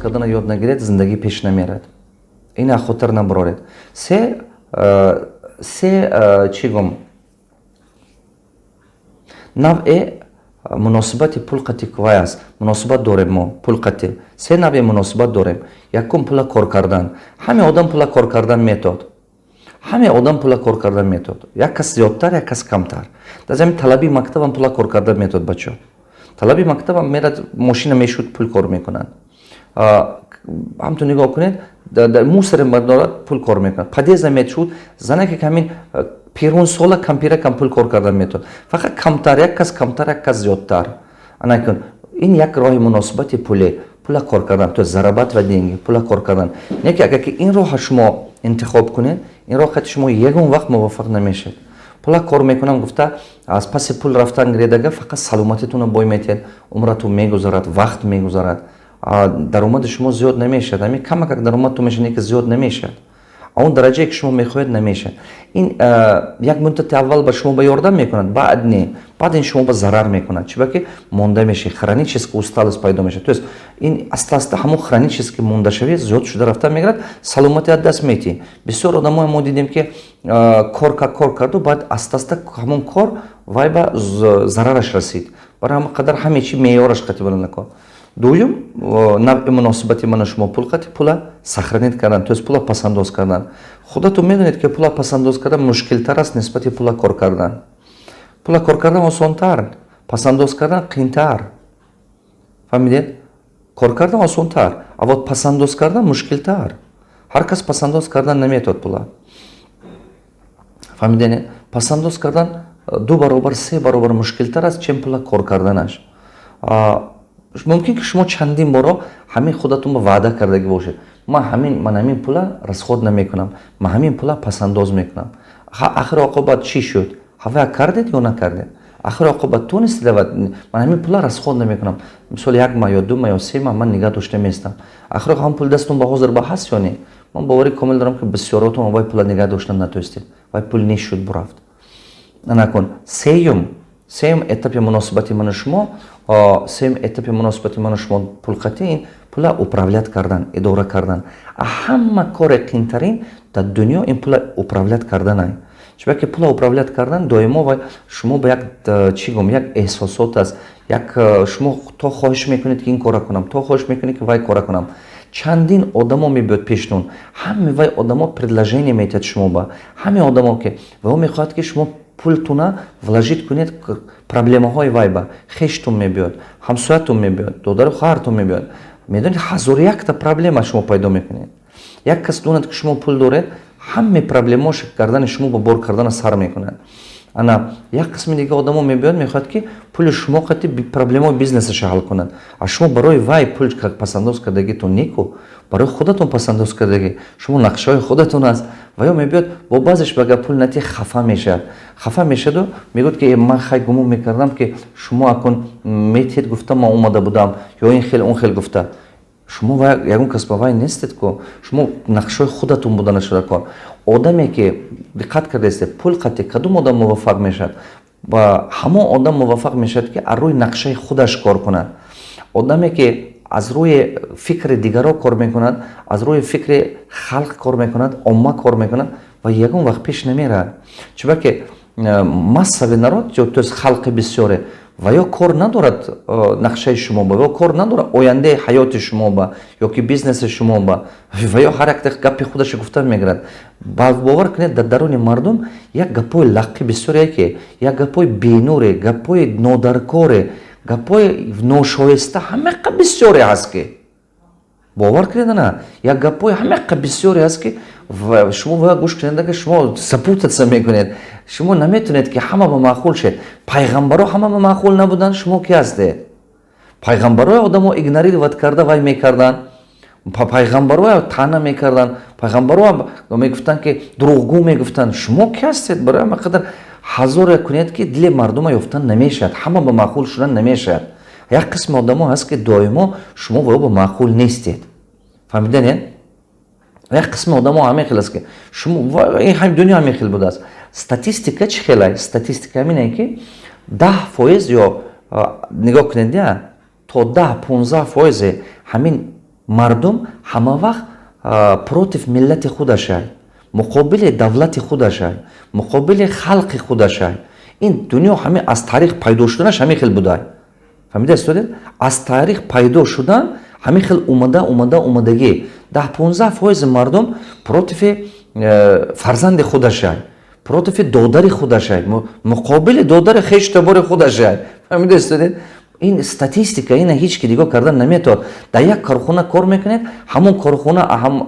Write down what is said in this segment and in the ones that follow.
кардана ёд нагиред, зиндагӣ пеш намерад. Ина хотир набароред. Се, чӣ гум, навъе муносибати пул қати вай аст. Муносибат дорем мо пул қати, се навъе муносибат дорем. Якум, пула кор кардан. Ҳаме одам пула кор кардан метод, ҳаме одам пула кор кардан метод, як кас зиёдтар, як кас камтар. Дар замин талаби мактабам пула кор кардан метод. Бачо, талаби мактабам мерад, мошина мешуд, пул кор мекунад. Ҳамтун нигоҳ кунед, мусоре бардорад, пул кор мекунад. Подъезда мешуд, занаке ки ҳамин пирунсола, кампиракам пул кор кардан метавонад, фақат камтар, як кас камтар, як кас зиёдтар. Анакун, ин як роҳи муносибати пуле, пула кор кардан, то есть зарабатывать деньги, пула кор кардан. Не ки агар ки ин роҳа шумо интихоб кунед, ин роҳ қати шумо ягон вақт муваффақ намешавед. Пула кор мекунам гуфта, аз паси пул рафтан гиредага, фақат саломатитонро бой метиҳед, умратон мегузарад, вақт мегузарад, даромади шумо зиёд намешавад. Ҳамин камакак даромадтон мешавад, не ки зиёд намешавад, он дараҷае ки шумо мехоҳед, намешавад. Ин як муддати аввал ба шумо ба ёрдам мекунад, баъд не, баъд ин шумо ба зарар мекунад. Чиба ки монда мешавед, хронический усталость пайдо мешавад, то есть ин аста аста ҳамон хронический мондашавӣ зиёд шуда рафта мегирад, саломатӣ аз даст метиҳӣ. Бисёр одамое мо дидем, ки кор карду, баъд аста аста ҳамон кор вай ба зарараш расид. Барои ҳамон қадар ҳаме чи меъёраш қати накор. Дуюм навъи муносибати ману шумо пул қати, пула сохранить кардан, то есть пула пасандоз кардан. Худатон медонед, ки пула пасандоз кардан мушкилтар аст нисбати пула кор кардан. Пула кор кардан осонтар, пасандоз кардан қиинтар. Фаҳмидед? Кор кардан осонтар, а вот пасандоз кардан мушкилтар. Ҳар кас пасандоз кардан наметавад пула. Фаҳмидед? Пасандоз кардан ду баробар, се баробар мушкилтар аст, чем пула кор карданаш. Мумкин ки шумо чандин боро ҳамин худатон ба ваъда кардагӣ бошед: ман ҳамин, ман ҳамин пула расход намекунам, ман ҳамин пула пасандоз мекунам. Ахир оқибат чӣ шуд? Ҳавая кардед ё накардед? Ахир оқибат тонистед? Ман ҳамин пула расход намекунам, мисол, як маҳ ё 2 маҳ ё 3 маҳ ман нигаҳ дошта местам. Ахир ҳам пул дастон ба ҳозир ба ҳаст ё не? Ман боварӣ комил дорам, ки бисёротон вай пула нигаҳ доштан натонистед, вай пул нешуд, бурафт. Накун. Сеюм этапи муносибати ману шумо, сеюм этапи муносибати ману шумо пулқати, ин пула управлять кардан, идора кардан. А ҳама кори қиинтарин дар дунё ин пула управлять карданай. Чунки пула управлять кардан доимо ва шумо ба як, чӣ гум, як эҳсосот аст. Як шумо то хоҳиш мекунед, ки ин кора кунам, то хоҳиш мекунед, ки вай кора кунам. Чандин одамо мебиёд пештон, ҳаме вай одамо предложение метиҳад шумо ба ҳаме одамо, ки вао мехоҳад, ки шумо пултуна вложить кунед проблемаҳои вай ба. Хештон мебиёд, ҳамсоятон мебиёд, додару хоҳартон мебиёд. Медонед, ҳазору якта проблема шумо пайдо мекунед. Як кас донад, ки шумо пул доред, ҳаме проблемаош гардани шумо ба бор кардана сар мекунад. Ана як қисми дига одамо мебиёд, мехоҳад, ки пули шумо қати проблемаи бизнесаша ҳал кунад. А шумо барои вай пул пасандоз кардагитон неку, барои худатон пасандоз кардагӣ, шумо нақшаҳои худатон аст. Ва ё мебиёд, бо баъзеш ба гап пул натӣ, хафа мешавад, хафа мешаваду мегӯяд, ки ман хай гумон мекардам, ки шумо акун метиҳед, гуфта ман омада будам, ё ин хел, он хел гуфта. Шумо ягон кас ба вай нестед ку, шумо нақшаҳои худатон буда нашуда кор. Одаме ки, диққат кардаистед, пул қати кадом одам муваффақ мешавад? Ва ҳамон одам муваффақ мешавад, ки аз рӯи нақшаи худаш кор кунад. Одаме ки аз рӯи фикри дигаро кор мекунад, аз рӯи фикри халқ кор мекунад, омма кор мекунад ва ягон вақт пеш намерад. Чунки массовый народ, то есть халқи бисёре, ва ё кор надорад нақшаи шумо ба, ё кор надорад ояндаи ҳаёти шумо ба ё ки бизнеси шумо ба, ва ё ҳар як гапи худаша гуфта мегирад. Бовар кунед, дар даруни мардум як гапҳои лаққи бисёре, ки як гапҳои бенуре, гапҳои нодаркоре, гапҳои ношоиста ҳамақа бисёре ҳаст, ки бовар кунед, на, як гапҳои ҳамақа бисёре ҳаст, ки шумо бояд гӯш кунед, ага шумо запутаться мекунед, шумо наметавонед, ки ҳама ба маъқул шед. Пайғамбаро ҳама ба маъқул набуданд, шумо ки ҳастед? Пайғамбарои одамо игнорировать карда вай мекарданд, пайғамбароя таъна мекарданд, пайғамбаро мегуфтанд, ки дурӯғгӯ мегуфтанд. Шумо ки ҳастед? Барои ҳама қадар ҳазоре кунед, ки дили мардума ёфтан намешавад, ҳама ба маъқул шудан намешавад. Як қисми одамо ҳаст, ки доимо шумо ба ё ба маъқул нестед. Фаҳмиданед? Як қисми одамо ҳамин хел аст, ки шумо, ин дунё ҳамин хел будааст. Статистика чӣ хелай? Статистика ҳамине, ки 10% ё, нигоҳ кунед, я то 10-15 фоизи ҳамин Мардум ҳама вақт против миллати худашай, муқобили давлати худашай, муқобили халқи худашай. Ин дунё ҳамин аз таърих пайдо шуданаш ҳамин хел будай. Фаҳмида истодед? Аз таърих пайдо шудан ҳамин хел омада, омада, омадагӣ. 10-15 фоизи мардум против фарзанди худашай, против додари худашай, муқобили додари хештабори худашай. Фаҳмида истодед? Ин статистика, ина ҳеҷ ки дигоҳ кардан наметавонад. Дар як корхона кор мекунед, ҳамон корхона,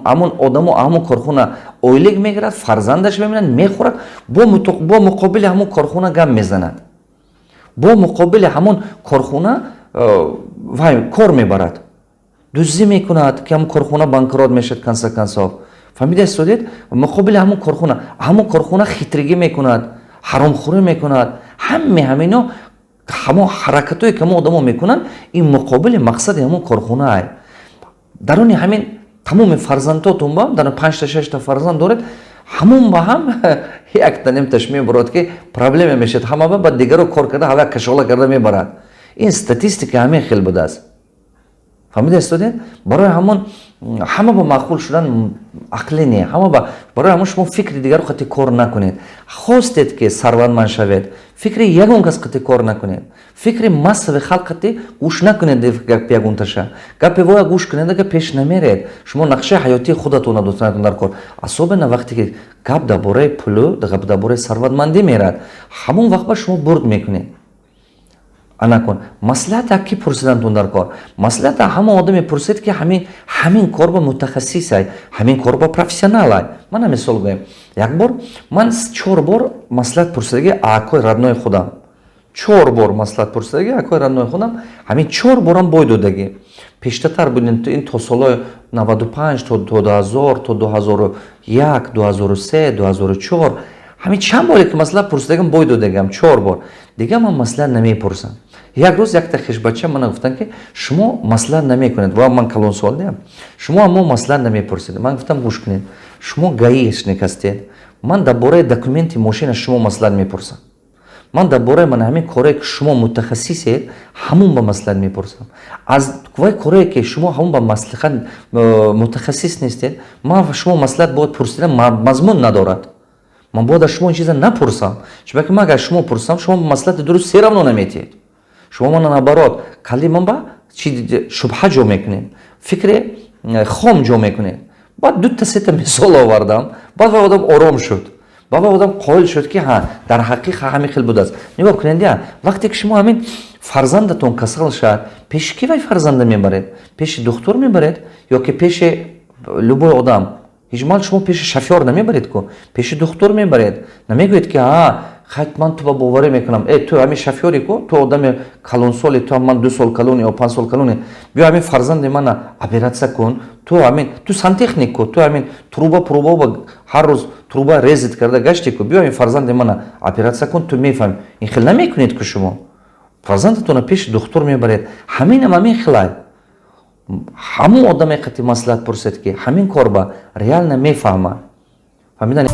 ҳамон одамо ҳамон корхона ойлик мегирад, фарзандаш мебинад, мехӯрад, бо муқобили ҳамон корхона гап мезанад, бо муқобили ҳамон корхона вай кор мебарад, дуздӣ мекунад, ки ҳамон корхона банкрот мешавад, конце концов. Фаҳмида истодед? Муқобили ҳамон корхона хитригӣ мекунад, ҳаромхӯрӣ мекунад. Ҳаме ҳамино, ҳамон ҳаракатое ки ҳамон одамо мекунанд, ин муқобили мақсади ҳамон корхонаа. Даруни ҳамин тамоми фарзандотон ба дар панҷта, шашта фарзанд доред, ҳамон ба ҳам якта немташ мебурад, ки проблема мешавад ҳама ба дигаро кор карда, ҳава кашола карда мебарад. Ин статистика ҳамин хел будааст. Фаҳмида истодед? Барои ҳамон ҳама ба маъқул шудан ақле не, ҳама ба. Барои ҳамон шумо фикри дигаро қати кор накунед. Хостед, ки сарватманд шавед, фикри ягон кас қати кор накунед, фикри массави халқ қати гӯш накунед. Гапи ягонташа, гапи воя гӯш кунед, ага пеш намеред. Шумо нақшаи ҳаётии худатона донатон дар кор, особенно вақте ки гап дар бораи пулу, гап дар бораи сарватмандӣ мерад, ҳамон вақт ба шумо бурд мекунед. Анакун, маслиҳата ки пурсидантун дар кор? Маслиҳата ҳама одаме пурсед, ки ҳамин кор ба мутахассисай, ҳамин кор ба профессионалай. Мана, мисол гӯем, як бор ман чор бор маслиҳат пурсидаги акои родной худам, чор бор маслиҳат пурсидаги акои родной худам, ҳамин чор борам бой додагӣ. Пештатар будем, ин то солҳои 95, то 2000, то 2001, 2003, 2004, ҳамин чанд боре ки маслиҳат пурсидагам, бой додагам чор бор. Дигар ман маслиҳат намепурсам. Як рӯз якта хешбача мана гуфтанд, ки шумо маслиҳат намекунед ва ман калонсол диям, шумо аммо маслиҳат намепурсед. Ман гуфтам: «Гӯш кунед, шумо гаишник ҳастед, ман дар бораи документи мошина шумо маслиҳат мепурсам? Ман дар бораи ман ҳамин корое, ки шумо мутахассисед, ҳамун ба маслиҳат мепурсам. Аз вай корое, ки шумо ҳамун ба маслиҳат мутахассис нестед, ман шумо маслиҳат бояд пурсидан мазмун надорад. Ман бояд аз шумо ин чиза напурсам, чунки ман агар шумо пурсам, шумо маслиҳати дуруст всё равно наметиҳед. Шумо мана, наоборот, калли ман ба шубҳа ҷо мекунед, фикри хом ҷо мекунед». Баъд дута, сета мисол овардам, баъд вай одам ором шуд, баъд вай одам қоил шуд, ки ҳа, дар ҳақиқа ҳамин хел будааст. Нигоҳ кунед, я вақте ки шумо ҳамин фарзандатон касал шавад, пеши ки вай фарзанда мебаред? Пеши духтур мебаред ё ки пеши любой одам? Ҳеҷ шумо пеши шофёр намебаред ку, пеши духтур мебаред. Намегӯед, ки а хай, ман ту ба боварӣ мекунам, э, ту ҳамин шофёре ку, ту одами калонсоле, ту ман 2 сол калони ё 5 сол калони, биё, ҳамин фарзанди мана оператсия кун, ту ҳамин, ту сантехник ку, ту ҳамин труба пруба ҳар рӯз труба резать карда гашти ку, биё, ҳамин фарзанди мана оператсия кун, ту мефаҳми. Ин хел намекунед ку, шумо фарзандатона пеши духтур мебаред. Ҳаминам ҳамин хелай, ҳамон одаме қати маслиҳат пурсед, ки ҳамин кор ба реально мефаҳмад. Фаҳмидани?